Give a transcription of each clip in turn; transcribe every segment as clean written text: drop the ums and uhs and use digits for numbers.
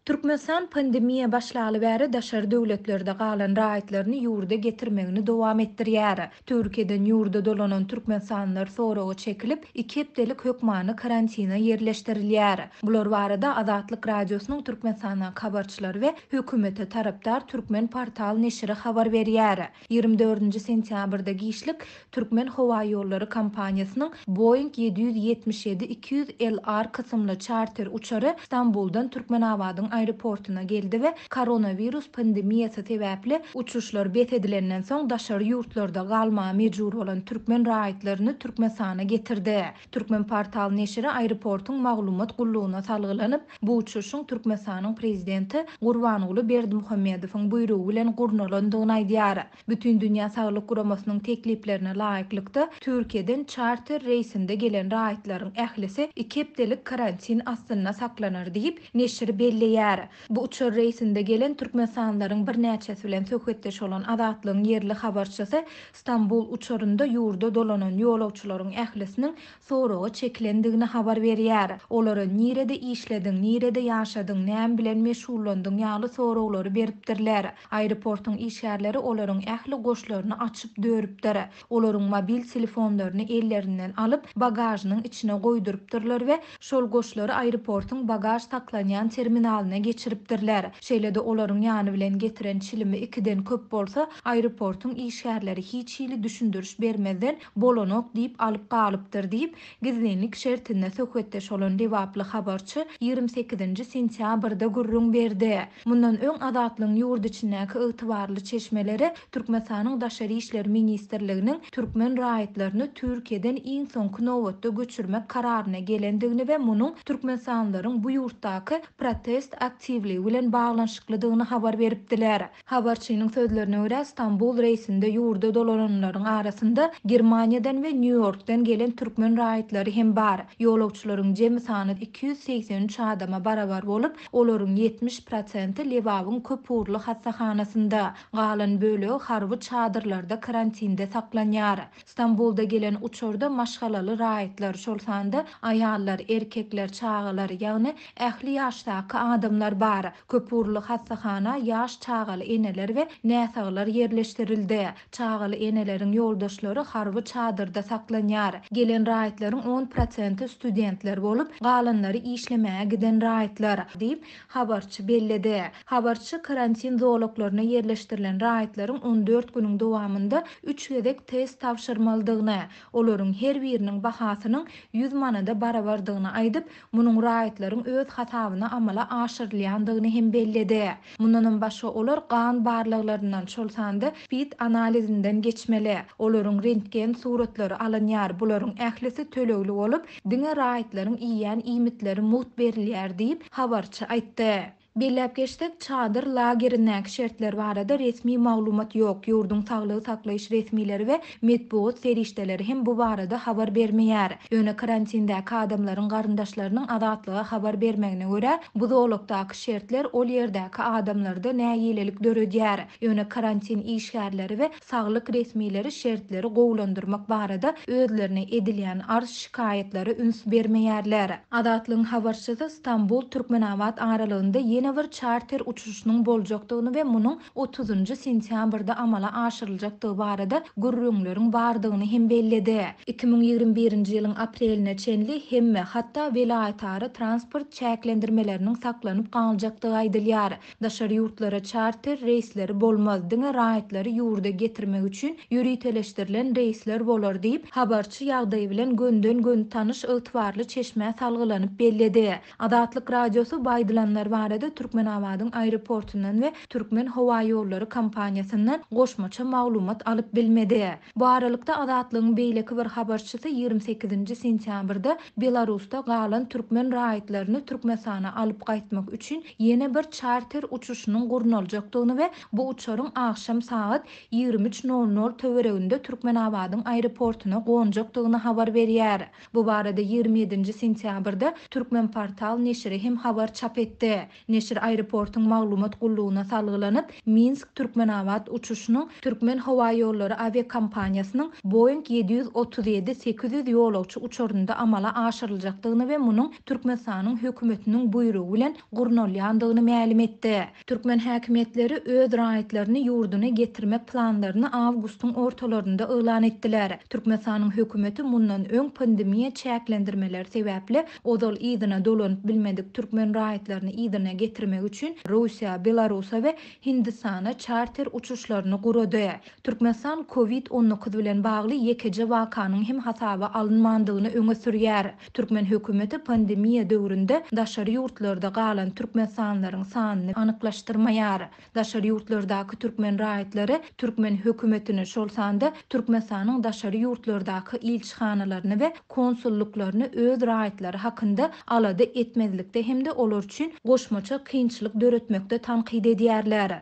Türkmenistan pandemiýa başlaly bäri daşary döwletlerde galan raýatlaryny ýurda getirmegini dowam etdirýär. Türkiýeden ýurda dolanan türkmenistanlylar soraga çekilip, iki hepdelik hökmany karantina ýerleşdirilýär. Bular barada Azatlyk Radiosynyň Türkmenistandaky habarçylary we hökümete tarapdar Türkmenportal neşiri habar berýär. 24-nji sentýabrda giçlik Türkmenhowaýollary kompaniýasynyň Boeing 777-200 LR kysymly çarter uçary Stambuldan Türkmenabadyň aeroportuna geldi we koronawirus pandemiýasy sebäpli uçuşlar bes edilenden soň daşary ýurtlarda galmaga mejbur bolan türkmen raýatlaryny Türkmenistana getirdi. Türkmenportal neşiri aeroportuň maglumat gullugyna salgylanyp, bu uçuşyň Türkmenistanyň Prezidenti Gurbanguly Berdimuhamedowyň buýrugy bilen gurnalandygyny aýdýar. Bütindünýä Saglyk Guramasynyň tekliplerine laýyklykda, Türkiýeden çarter reýsinde gelen raýatlaryň ählisi iki hepdelik karantin astynda saklanar diýip, neşir belleýär. Bu uçar reýsinde gelen türkmenistanlylaryň birnäçesi bilen söhbetdeş bolan Azatlygyň ýerli habarçysy Stambul uçarynda ýurda dolanan ýolagçylaryň ählisiniň soraga çekilendigini habar berýär. Olara nirede işlediň, nirede ýaşadyň, näme bilen meşgullandyň ýaly soraglary beripdirler. Aeroportuň işgärleri olaryň ähli goşlaryny açyp dörüpdir. Olaryň mobil telefonlaryny ellerinden alyp, bagažynyň içine goýdurypdyrlar we şol goşlary aeroportuň bagaž saklanýan terminalyna geçiripdirler. Şeýle-de olaryň ýany bilen getiren çilimi ikiden köp bolsa, aeroportuň işgärleri hiç hili düşündiriş bermezden bolanok diýip alyp galypdyr diýip, gizlinlik şertinde söhbetdeş bolan lebaply habarçy 28-nji sentýabrda gürrüň berdi. Mundan öň Azatlygyň ýurt içindäki ygtybarly çeşmeleri Türkmenistanyň Daşary işler ministrliginiň türkmen raýatlaryny Türkiýeden iň soňky nobatda göçürmek kararyna gelendigini we munuň türkmenistanlylaryň bu ýurtdaky protest aktiwligi bilen baglanyşyklydygyny habar beripdiler. Habarçynyň sözlerine görä, Stambul reýsinde ýurda dolananlaryň arasynda Germaniýadan we Nýu-Ýorkdan gelen türkmen raýatlary hem bar. Ýolagçylaryň jemi sany 283 adama barabar bolup, olaryň 70 prosenti Lebabyň köpugurly hassahanasynda, galan bölegi harby çadyrlarda karantinde saklanýar. Stambulda gelen uçarda maşgalaly raýatlar, şol sanda aýallar, erkekler, çagalar, ýagny ähli ýaşdaky adamlar bar. Köpugurly hassahana ýaş çagaly eneler we näsaglar ýerleşdirildi. Çagaly eneleriň ýoldaşlary harby çadyrda saklanýar. Gelen raýatlaryň on prosenti studentler bolup, galanlary işlemäge giden raýatlar, diýip, habarçy belledi. Habarçy karantin zolaklaryna ýerleşdirilen raýatlaryň 14 günüň dowamynda üç gezek test tabşyrmalydygyny, olaryň her biriniň bahasynyň 100 manada barabardygyny aýdyp, munuň raýatlaryň öz hasabyna amala aşyrylýandygyny hem belledi. Mundanam başga olar gan barlaglaryndan, şol sanda spid analizinden geçmeli. Olaryň rentgen suratlary alynýar. Bularyň ählisi tölegli bolup, diňe raýatlaryň iýýän iýmitleri mugt berilýär diýip, habarçy aýtdy. Belläp geçsek, çadyr lagerindäki şertler barada resmi maglumat ýok, ýurduň saglygy saklaýyş resmileri we metbugat serişdeleri hem bu barada habar bermeýär. Ýöne karantindäki adamlaryň garyndaşlarynyň Azatlyga habar bermegine görä, bu zolakdaky şertler ol ýerdäki adamlarda nägilelik döredýär. Ýöne karantin işgärleri we Saglyk resmileri şertleri gowulandyrmak barada özlerine edilýän arz-şikaýatlara üns bermeýärler. Azatlygyň habarçysy Stambul-Türkmenabat aralygynda ýene bir çarter uçuşynyň boljakdygyny we munuň otuzynjy sentýabrda amala aşyryljakdygy barada gürrüňleriň bardygyny hem belledi. 2021-nji ýylyň apreline çenli hemme, hatda welaýatara transport çäklendirmeleriniň saklanyp galjakdygy aýdylýar. Daşary ýurtlara çarter reýsleri bolmaz, diňe raýatlary ýurda getirmek üçin ýöriteleşdirilen reýsler bolar diýip, habarçy ýagdaý bilen gönden-göni tanyş ygtybarly çeşmä salgylanyp belledi. Azatlyk Radiosy bu aýdylanlar barada Türkmenabadyň aeroportundan we Türkmenhowaýollary kompaniýasyndan goşmaça maglumat alyp bilmedi. Bu aralykda, Azatlygyň beýleki bir habarçysy 28-nji sentýabrda Belarusda galan türkmen raýatlaryny Türkmenistana alyp gaýtmak üçin ýene bir çarter uçuşynyň gurnaljakdygyny we bu uçaryň agşam sagat 23 nol nol töwereginde Türkmenabadyň aeroportuna gonjakdygyny habar berýär. Bu barada 27-nji sentýabrda Türkmenportal neşiri hem habar çap etdi. Neşir aeroportuň maglumat gullugyna salgylanyp, Minsk-Türkmenabat uçuşynyň Türkmenhowaýollary awiakompaniýasynyň Boeing 737-800 ýolagçy uçarynda amala aşyryljakdygyny we munuň Türkmenistanyň hökümetiniň buýrugy bilen gurnalýandygyny mälim etdi. Türkmen häkimiýetleri öz raýatlaryny ýurduna getirmek planlaryny awgustyň ortalarynda yglan etdiler. Türkmenistanyň hökümeti mundan öň pandemiýa çäklendirmeleri sebäpli ozal yzyna dolanyp bilmedik türkmen raýatlaryny yzyna getirmek üçin Russiýa, Belarusa we Hindistana çarter uçuşlaryny gurady. Türkmenistan Covid 19 bilen bagly ýekeje wakanyň hem hasaba alynmandygyny öňe sürýär. Türkmen hökümeti pandemiýa döwründe daşary ýurtlarda galan türkmenistanlylaryň sanyny anyklaşdyrmaýar. Daşary ýurtlardaky türkmen raýatlary türkmen hökümetini, şol sanda Türkmenistanyň daşary ýurtlardaky ilçihanalaryny we konsullyklaryny öz raýatlary hakynda alada etmezlikde hem-de olar üçin goşmaça kynçylyk döretmekde tankyt edýärler.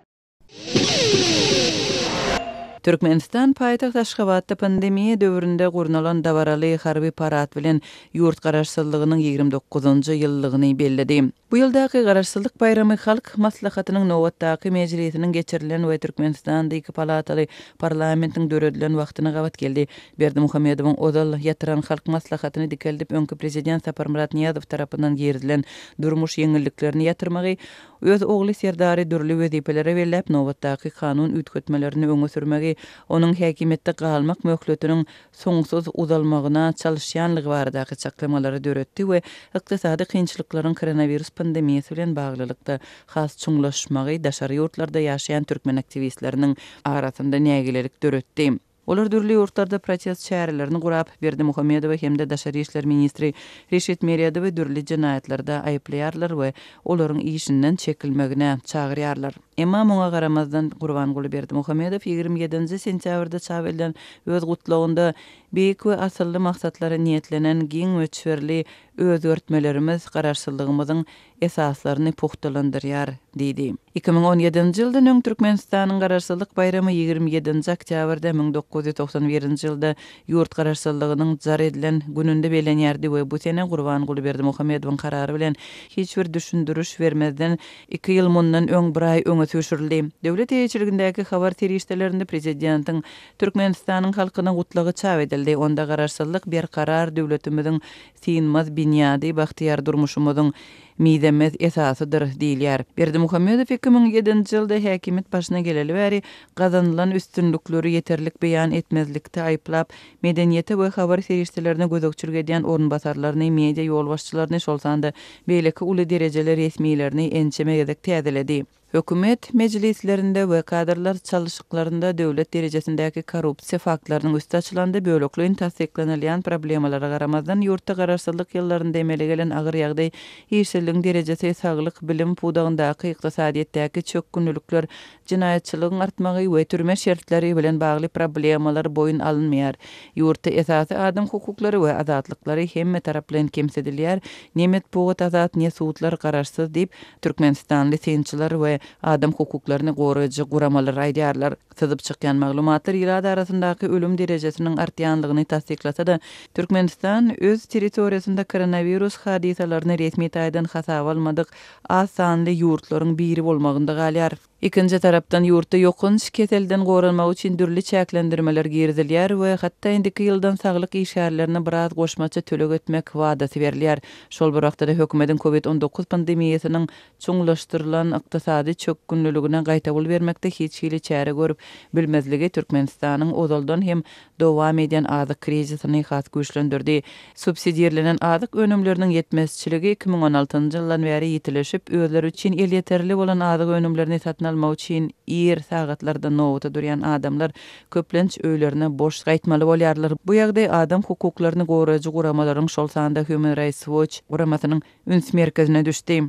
Türkmenistan paýtagt Aşgabatda pandemiýa döwründe gurnalan dabaraly harby parad bilen ýurt Garaşsyzlygynyň 29-njy ýyllygyny belledi. Bu ýyldaky Garaşsyzlyk baýramy Halk Maslahatynyň nobatdaky mejlisiniň geçirilen we Türkmenistanda iki palataly parlamentiň döredilen wagtyna gabat geldi. Berdimuhamedowyň ozal ýatyran Halk Maslahatyny dikeldip, öňki prezident Saparmyrat Nyýazow tarapyndan girizilen durmuş ýeňilliklerini ýatyrmagy, Öz ogly Serdary dürli wezipelere belläp, nobatdaky kanun üýtgetmelerini öňe sürmegi, onuň häkimiýetde galmak möhletiniň soňsuz uzalmagyna çalyşýanlygy baradaky çaklamalary döretdi we ykdysady kynçylyklaryň koronawirus pandemiýasy bilen baglylykda has çuňlaşmagy daşary ýurtlarda ýaşaýan türkmen aktiwistleriniň arasynda nägilelik döretdi. Olar dürli ýurtlarda protest çärelerini gurap, Berdimuhamedowy hem-de daşary işler ministri Reşit Meredowy dürli jenaýatlarda aýyplaýarlar we olaryň işinden çekilmegine çagyrýarlar. Emma muňa garamazdan, Gurbanguly Berdimuhamedow 27-nji sentýabrda çap edilen öz gutlagynda Beýik we asylly maksatlara niýetlenen giň möçberli özgertmelerimiz garaşsyzlygymyzyň esaslaryny pugtalandyrýar diýdi. 2017-nji ýyldan öň Türkmenistanyň Garaşsyzlyk baýramy 27-nji oktýabrda 1991-nji ýylda ýurt Garaşsyzlygynyň jar edilen gününde bellenýärdi we bu sene Gurbanguly Berdimuhamedowyň karary bilen hiç bir düşündiriş bermezden iki ýyl mundan öň bir aý öňe süýşürildi. Döwlet eýeçiligindäki habar serişdelerinde prezidentiň Türkmenistanyň halkyna gutlagy çap edildi. Onda Garaşsyzlyk berkarar döwletimiziň synmaz binýady bagtyýar durmuşymyzyň mizemez esasydyr diýilýär. Berdimuhamedow 2007-nji ýylda häkimiýet başyna geleli bäri gazanylan üstünlikleri ýeterlik beýan etmezlikde aýyplap, medeniýete we habar serişdelerine gözegçilik edýän orunbasarlaryny, media ýolbaşçylaryny, şol sanda beýleki uly derejeli resmilerini ençeme gezek täzeledi. Hökümet mejlislerinde we kadrlar çalyşyklarynda döwlet derejesindäki korrupsiýa faktlarynyň üsti açylanda bölekleýin tassyklanylýan problemalara garamazdan, ýurtda garaşsyzlyk ýyllarynda emele gelen agyr ýagdaý, işsizligiň derejesi, saglyk, bilim pudagyndaky, ykdysadyýetdäki çökgünlilikler, jenaýatçylygyň artmagy we türme şertleri bilen bagly problemalar boýun alynmaýar. Ýurtda esasy adam hukuklary we azatlyklary hemmetaraplaýyn kemsidilýär, ne metbugat azat, ne sudlar garaşsyz diýip, Türkmenistanly synçylar we adam hukuklaryny goraýjy guramalar aýdýarlar. Syzyp çykýan maglumatlar ilat arasyndaky ölüm derejesiniň artýanlygyny tassyklasa-da, Türkmenistan öz territoriýasynda koronawirus hadysalaryny resmi taýdan hasaba almadyk az sanly ýurtlaryň biri bolmagynda galýar. Ikinji tarapdan, ýurtda ýokanç keselden goranmak üçin dürli çäklendirmeler girizilýär we hatda indiki ýyldan saglyk işgärlerine biraz goşmaça töleg etmek wadasy berilýär. Şol bir wagtda-da hökümetiň Covid 19 pandemiýasynyň çuňlaşdyrylan ykdysady çökgünliligine gaýtawul bermekde hiç hili çäre görüp bilmezligi Türkmenistanyň ozaldan hem dowam edýän azyk krizisini has güýçlendirdi. Subsidirlenen azyk önümleriniň ýetmezçiligi 2016-njy ýyldan bäri ýitileşip, özleri üçin elýeterli bolan azyk önümlerini satyn almak üçin ir sagatlarda nobata durýan adamlar köplenç öýlerine boş gaýtmaly bolýarlar. Bu ýagdaý adam hukuklaryny goraýjy guramalaryň, şol sanda Human Rights Watch guramasynyň üns merkezine düşdi.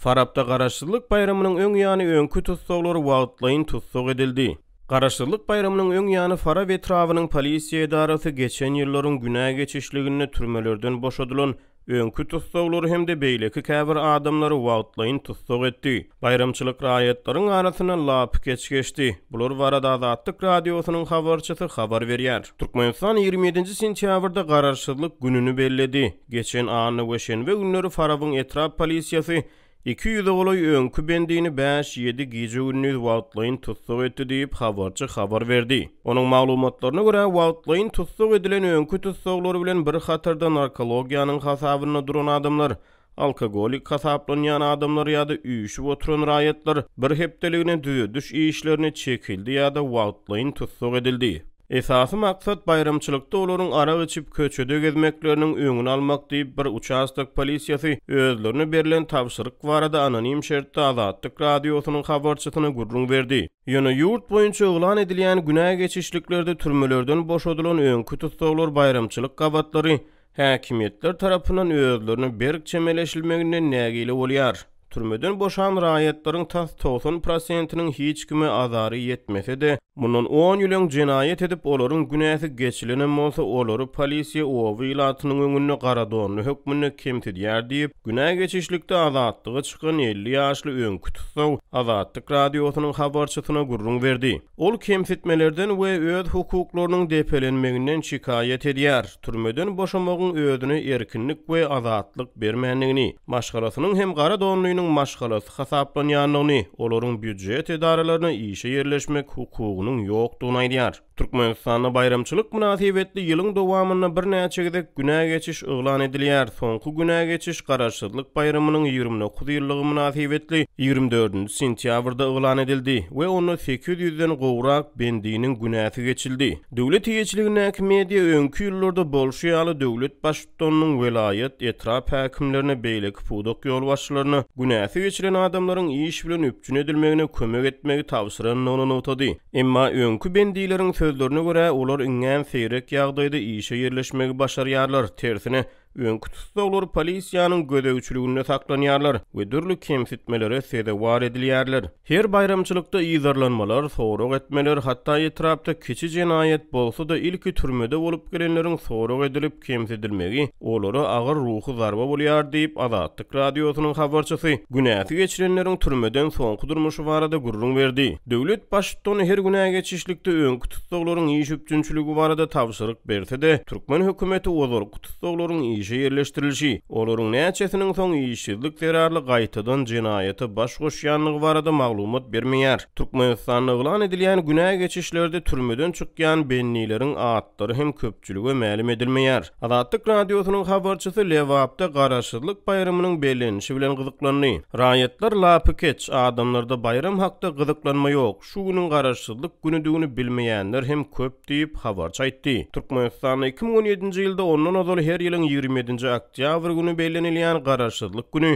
Farapda Garaşsyzlyk baýramynyň öň ýany öňki tussaglar wagtlaýyn tussag edildi. Garaşsyzlyk baýramynyň öň ýany Farap etrabynyň polisiýa edarasy geçen ýyllaryň günä geçişliginde türmelerden boşadylan. öňki tussaglary hem-de beýleki käbir adamlary wagtlaýyn tussag etdi. Baýramçylyk raýatlaryň arasynda lapykeç geçdi. Bular barada Azatlyk Radiosynyň habarçysy habar berýär. Türkmenistan 27-nji sentýabrda Garaşsyzlyk gününi belledi. Geçen anna we şenbe günleri Farabyň etrap polisiýasy 200-e golaý öňki bendini bäş-ýedi gije-gündiz wagtlaýyn tussag etdi diýip, habarçy habar berdi. Onuň maglumatlaryna görä, wagtlaýyn tussag edilen öňki tussaglar bilen bir hatarda narkologiýanyň hasabynda duran adamlar, alkogolik hasaplanýan adamlar ýa-da üýşüp oturan raýatlar bir hepdeligine düzediş işlerine çekildi ýa-da wagtlaýyn tussag edildi. Esasy maksat baýramçylykda olaryň arak içip köçede gezmekleriniň öňüni almak diýip, bir uçastok polisiýasy özlerine berlen tabşyryk barada anonim şertde Azatlyk Radiosynyň habarçysyna gürrüň berdi. Ýöne ýurt boýunça yglan edilýän günä geçişliklerde türmelerden boşadylan öňki tussaglar baýramçylyk gabatlary häkimiýetler tarapyndan özlerine berk çemeleşilmeginden nägile bolýar. Türmeden boşan raýatlaryň tas 90 prosentiniň hiç kime azary ýetmese-de, mundan on ýyl öň jenaýat edip, olaryň günäsi geçilenem bolsa, olary polisiýa oba ilatynyň öňünde garadonly hökmünde kemsidýär diýip, günä geçişlikde azatlyga çykan 50 ýaşly öňki tussag Azatlyk Radiosynyň habarçysyna gürrüň berdi. Ol kemsitmelerden we öz hukuklarynyň depelenmeginden şikaýat edýär, türmeden boşamagyň özüne erkinlik we azatlyk bermändigini, maşgalasynyň hem gara donlynyň maşgalasy hasaplanýandygyny, olaryň býujet edaralaryna işe ýerleşmek hukugynyň ýokdugyny aýdýar. Türkmenistanda baýramçylyk mynasybetli ýylyň dowamynda birnäçe gezek günä geçiş yglan edilýär. Soňky günä geçiş Garaşsyzlyk baýramynyň 29 ýyllygy mynasybetli 24-nji sentýabrda yglan edildi we onda 800 ýüzden gowrak bendiniň günäsi geçildi. Döwlet eýeçiligindäki media öňki ýyllarda bolşy ýaly döwlet baştutanynyň welaýat, etrap häkimlerine, beýleki pudak ýolbaşçylaryna günäsi geçilen adamlaryň iş bilen üpjün edilmegine kömek etmegi tabşyrandygyny nygtady. Emma öňki bendileriň sözlerine görä, olar iňňän seýrek ýagdaýda işe ýerleşmegi başarýarlar, tersine, öňki tussaglar polisiýanyň gözegçiliginde saklanýarlar we dürli kemsitmelere sezewar edilýärler. Her baýramçylykda yzarlanmalar, sorag etmeler, hatda etrapda kiçi jenaýat bolsa-da ilki türmede bolup gelenleriň sorag edilip kemsidilmegi olara agyr ruhy zarba bolýar diýip, Azatlyk Radiosynyň habarçysy günäsi geçilenleriň türmeden soňky durmuşy barada gürrüň berdi. Döwlet Baştutany her günä geçişlikde öňki tussaglaryň iş üpjünçiligi barada tabşyryk berse-de, türkmen hökümeti ozalky tussaglaryň işe ýerleşdirilişi, olaryň näçesiniň soň işsizlik zerarly gaýtadan jenaýata baş goşýandygy barada maglumat bermeýär. Türkmenistanda yglan edilýän günä geçişlerde türmeden çykýan bendileriň atlary hem köpçülige mälim edilmeýär. Azatlyk Radiosynyň habarçysy Lebapda Garaşsyzlyk baýramynyň bellenişi bilen gyzyklandy. Raýatlar lapykeç, adamlarda baýram hakda gyzyklanma ýok, şu günüň Garaşsyzlyk günüdigini bilmeýänler hem köp diýip, habarçy aýtdy. Türkmenistanda 2017-nji ýylda ondan ozal her ýylyň 27-nji oktýabr güni bellenilýän Garaşsyzlyk güni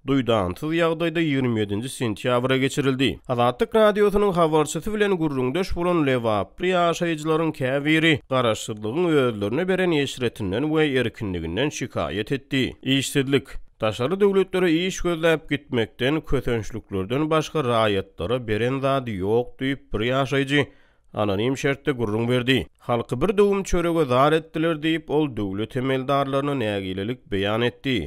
duýdansyz ýagdaýda 27-nji sentýabra geçirildi. Azatlyk Radiosynyň habarçysy bilen gürrüňdeş bolan lebaply ýaşaýjylaryň käbiri garaşsyzlygyň özlerine beren eşretinden we erkinliginden şikaýat etdi. Işsizlik, daşary döwletlere iş gözläp gitmekden, kösençliklerden başga raýatlara beren zady ýok diýip, bir ýaşaýjy anonim şertde gürrüň berdi. Halky bir döwüm çörege zar etdiler diýip, ol döwlet emeldarlaryna nägilelik beýan etdi.